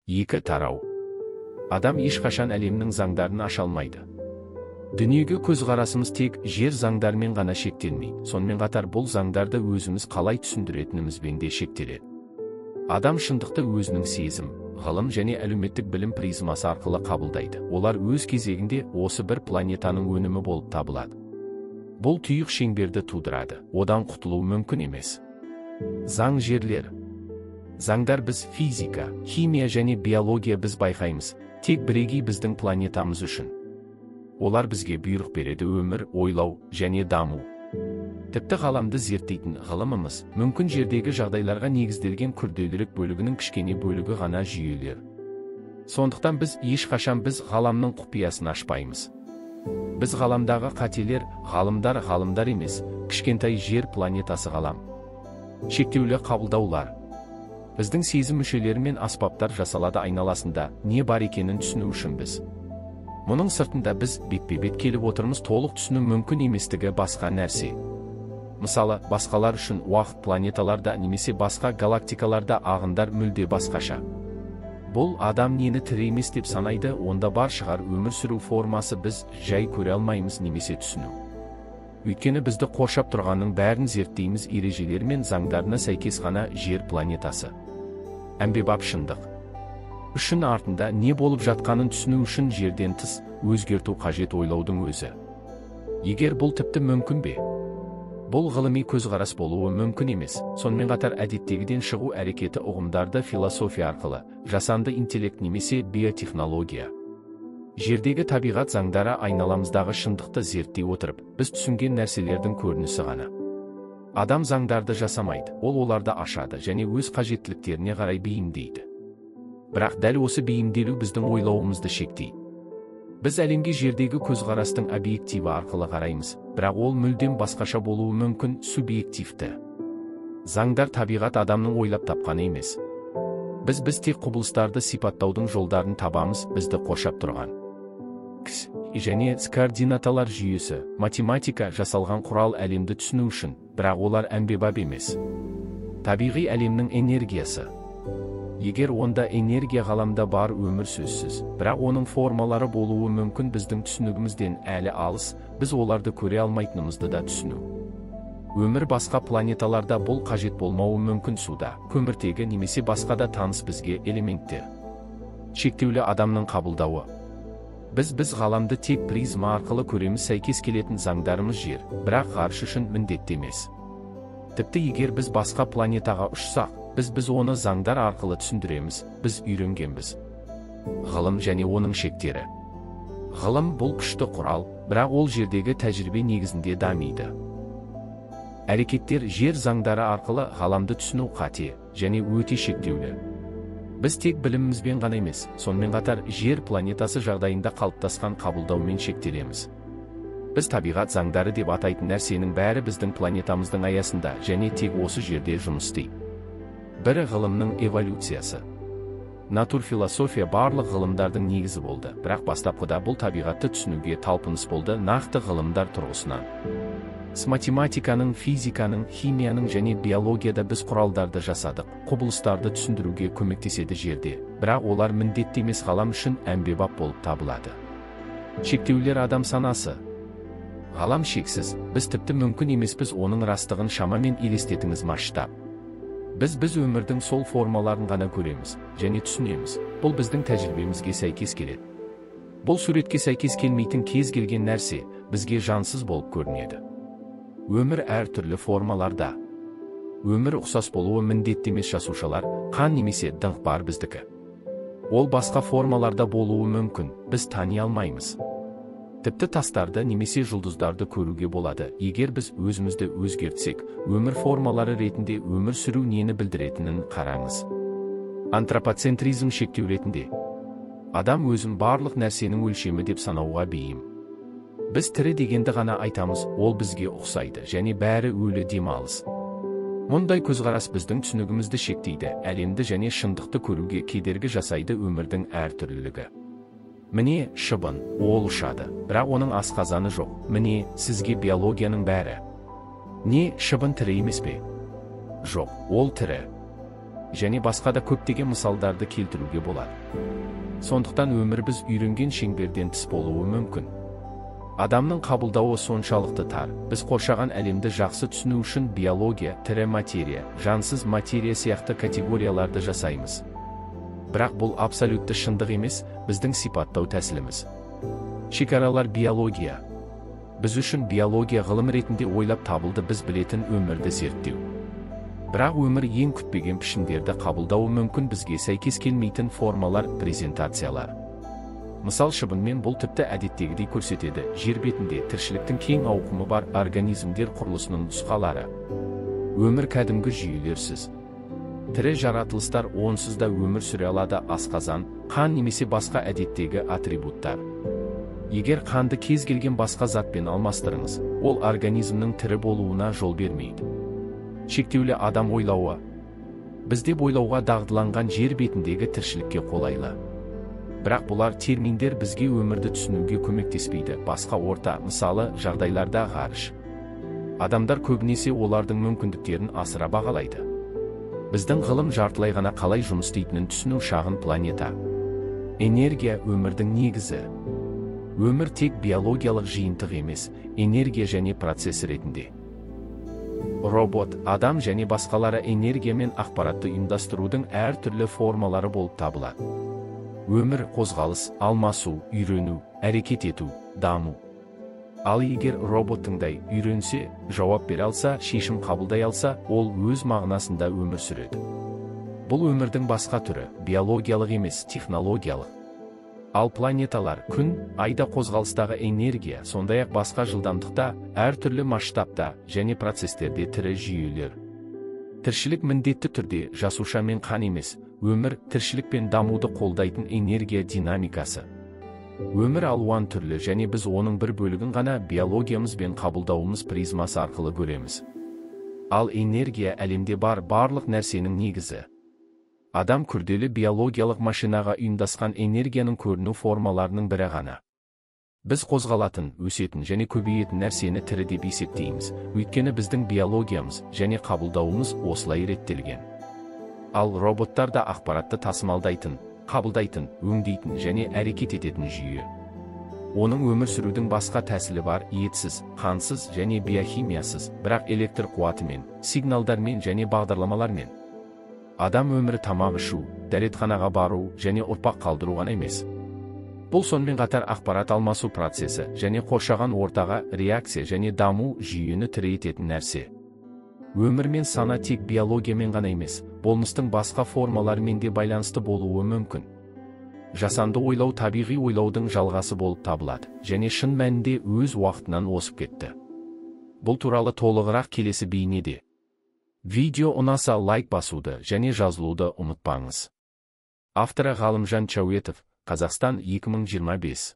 2 тарау. Адам ешқашан әлемнің заңдарын аша алмайды. Дүниеге көзқарасымыз тек жер заңдарымен ғана шектелмейді, сонымен қатар бұл заңдарды өзіміз қалай түсіндіретінімізбен де шектеледі. Адам шындықты өзінің сезім, ғылым және әлеуметтік білім призмасы арқылы қабылдайды. Олар өз кезегінде осы бір планетаның өнімі болып табылады. Бұл тұйық шеңберді тудырады, одан құтылу мүмкін емес. Заң жерлер. Заңдар біз физика, химия және биология біз байқаймыз, тек бірегей біздің планетамыз үшін. Олар бізге бұйрық береді өмір, ойлау және даму. Тіпті ғаламды зерттейтін ғылымымыз, мүмкін жердегі жағдайларға негізделген күрделірек бөлігінің кішкене бөлігі ғана жүйелер. Сондықтан біз ешқашан біз ғаламның құпиясын ашпаймыз. Біз ғаламдағы қателер, ғалымдар ғалымдар емес, кішкентай жер планетасы ғалам. Шектеулі қабылдаулар. Біздің сезім мүшелері мен аспаптар жасалады айналасында не бар екенін түсіну үшін біз. Мұның сыртында біз бетпе-бет келіп отырмыз толық түсіну мүмкін еместігі басқа нәрсе. Мысалы, басқалар үшін уақыт планеталарда немесе басқа галактикаларда ағындар мүлде басқаша. Бұл адам нені тірі емес деп санайды, онда бар шығар өмір сүру формасы біз жай көре алмаймыз немесе түсіну. Өйткені бізді қоршап тұрғанның бәрін зерттейміз ережелері мен заңдарына сәйкес ғана жер планетасы. Әмбебап шындық. Үшін артында не болып жатқанын түсіну үшін жерден тыс өзгерту қажет ойлаудың өзі. Егер бұл тіпті мүмкін бе? Бұл ғылыми көзқарас болуы мүмкін емес. Сонымен қатар әдеттегіден шығу әрекеті ұғымдарды философия арқылы, жасанды интеллект немесе биотехнология. Жердегі табиғат заңдары айналамыздағы шындықты зерттей отырып, біз түсінген нәрселердің көрінісі ғана. Адам заңдарды жасамайды, ол оларды ашады және өз қажеттіліктеріне қарай бейімдейді. Бірақ дәл осы бейімделу біздің ойлауымызды шектейді. Біз әлемге жердегі көзқарастың объективі арқылы қараймыз, бірақ ол мүлдем басқаша болуы мүмкін субъективті. Заңдар табиғат адамның ойлап тапқаны емес. Біз тек құбылыстарды сипаттаудың жолдарын табамыз, бізді қоршап тұрған. X және С координаталар жүйесі, математика жасалған құрал әлемді түсіну үшін, бірақ олар әмбебап емес. Табиғи әлемнің энергиясы. Егер онда энергия ғаламда бар өмір сөзсіз, бірақ оның формалары болуы мүмкін біздің түсінігімізден әлі алыс, біз оларды көре алмайтынымызды да түсіну. Өмір басқа планеталарда бұл қажет болмауы мүмкін суда, көміртегі немесе басқа да таныс бізге элементтер. Шектеулі адамның қабылдауы. Біз ғаламды тек призма арқылы көреміз сәйкес келетін заңдарымыз жер, бірақ ғарыш үшін міндетті емес. Тіпті егер біз басқа планетаға ұшсақ, біз оны заңдар арқылы түсіндіреміз, біз үйренгенбіз. Ғылым және оның шектері. Ғылым бұл күшті құрал, бірақ ол жердегі тәжірибе негізінде дамиды. Әрекеттер жер заңдары арқылы ғаламды түсіну қате және өте шектеулі. Біз тек білімімізбен ғана емес, сонымен қатар жер планетасы жағдайында қалыптасқан қабылдаумен шектелеміз. Біз табиғат заңдары деп атайтын нәрсенің бәрі біздің планетамыздың аясында және тек осы жерде жұмыс істейді. Бірі ғылымның эволюциясы. Натурфилософия барлық ғылымдардың негізі болды, бірақ бастапқыда бұл табиғатты түсінуге талпыныс болды нақты ғылымдар тұрғысынан. С математиканың, физиканың, химияның және биологияда біз құралдарды жасадық, құбылыстарды түсіндіруге көмектеседі жерде, бірақ олар міндетті емес ғалам үшін әмбебап болып табылады. Шектеулер адам санасы. Ғалам шексіз, біз тіпті мүмкін емеспіз оның растығын шамамен елестетіңіз масштаб. Біз өмірдің сол формаларын ғана көреміз және түсінеміз. Бұл біздің тәжірибемізге сәйкес келеді. Бұл суретке сәйкес келмейтін кез келген нәрсе бізге жансыз болып көрінеді. Өмір әртүрлі формаларда. Өмір ұқсас болуы міндетті емес жасушалар, қан немесе дыңқ бар біздікі. Ол басқа формаларда болуы мүмкін, біз тани алмаймыз. Тіпті тастарды немесе жұлдыздарды көруге болады. Егер біз өзімізді өзгертсек, өмір формалары ретінде өмір сүру нені білдіретінін қараңыз. Антропоцентризм шектеу ретінде. Адам өзін барлық нәрсенің өлшемі деп санауға бейім. Біз тірі дегенді ғана айтамыз, ол бізге ұқсайды және бәрі өлі демалыс. Мұндай көзқарас біздің түсінігімізді шектейді, әлемді және шындықты көруге кедергі жасайды өмірдің әртүрлілігі. Міне шыбын, ол ұшады, бірақ оның асқазаны жоқ. Міне, сізге биологияның бәрі. Не, шыбын тірі емес пе? Жоқ, ол тірі. Және басқа да көптеген мысалдарды келтіруге болады. Сондықтан өмір біз үйренген шеңберден тыс болуы мүмкін. Адамның қабылдауы соншалықты тар, біз қоршаған әлемді жақсы түсіну үшін биология, тірі материя, жансыз материя сияқты категорияларды жасаймыз. Бірақ бұл абсолютті шындық емес, біздің сипаттау тәсіліміз. Шекаралар биология. Біз үшін биология ғылым ретінде ойлап табылды, біз білетін өмірді зерттеу. Бірақ өмір ең күтпеген пішіндерді қабылдауы мүмкін, бізге сәйкес келмейтін формалар, презентациялар. Мысал шыбынмен бұл тіпті әдеттегідей көрсетеді, жер бетінде тіршіліктің кең ауқымы бар организмдер құрылысының нұсқалары. Өмір кәдімгі жүйелерсіз. Тірі жаратылыстар онсыз да өмір сүре алады, асқазан, қан немесе басқа әдеттегі атрибуттар. Егер қанды кез келген басқа затпен алмастырыңыз, ол организмнің тірі болуына жол бермейді. Шектеулі адам ойлауы. Біз деп ойлауға дағдыланған жер бетіндегі тіршілікке қолайлы. Бірақ бұлар терминдер бізге өмірді түсінуге көмектеспейді, басқа орта, мысалы, жағдайларда ғарыш. Адамдар көбінесе олардың мүмкіндіктерін асыра бағалайды. Біздің ғылым жартылай ғана қалай жұмыс істейтінін түсіну шағын планета. Энергия өмірдің негізі. Өмір тек биологиялық жиынтық емес, энергия және процесс ретінде. Робот, адам және басқалары энергия мен ақпаратты ұйымдастырудың әртүрлі формалары болып табылады. Өмір қозғалыс, алмасу, үйрену, әрекет ету, даму. Ал егер робот тыңдай, үйренсе, жауап бере алса, шешім қабылдай алса, ол өз мағынасында өмір сүреді. Бұл өмірдің басқа түрі, биологиялық емес, технологиялық. Ал планеталар, күн, айда қозғалыстағы энергия, сондай-ақ басқа жылдамдықта, әртүрлі масштабта және процестерде тірі жүйелер. Тіршілік міндетті түрде жасуша мен қан емес, өмір, тіршілік пен дамуды қолдайтын энергия динамикасы. Өмір алуан түрлі және біз оның бір бөлігін ғана биологиямыз бен қабылдауымыз призмасы арқылы көреміз. Ал энергия әлемде бар барлық нәрсенің негізі. Адам күрделі биологиялық машинаға ұйымдасқан энергияның көріну формаларының бірі ғана. Біз қозғалатын, өсетін және көбейетін нәрсені тірі деп есептейміз, өйткені біздің биологиямыз және қабылдауымыз осылай реттелген. Ал роботтар да ақпаратты тасымалдайтын, қабылдайтын, өңдейтін және әрекет ететін жүйе. Оның өмір сүрудің басқа тәсілі бар, етсіз, қансыз және биохимиясыз, бірақ электр қуатымен, сигналдармен және бағдарламалармен. Адам өмірі тамақ ішу, дәретханаға бару және ұрпақ қалдыру ғана емес. Бұл сонымен қатар ақпарат алмасу процесі және қоршаған ортаға реакция және даму жүйені тірі ететін нәрсе. Өмір мен сана тек биологиямен ғана емес, болмыстың басқа формаларымен де байланысты болуы мүмкін. Жасанды ойлау табиғи ойлаудың жалғасы болып табылады және шын мәнінде өз уақытынан озып кетті. Бұл туралы толығырақ келесі бейнеде. Видео ұнаса лайк басуды және жазылуды ұмытпаңыз. Авторы Ғалымжан Чауетов, Қазақстан 2025.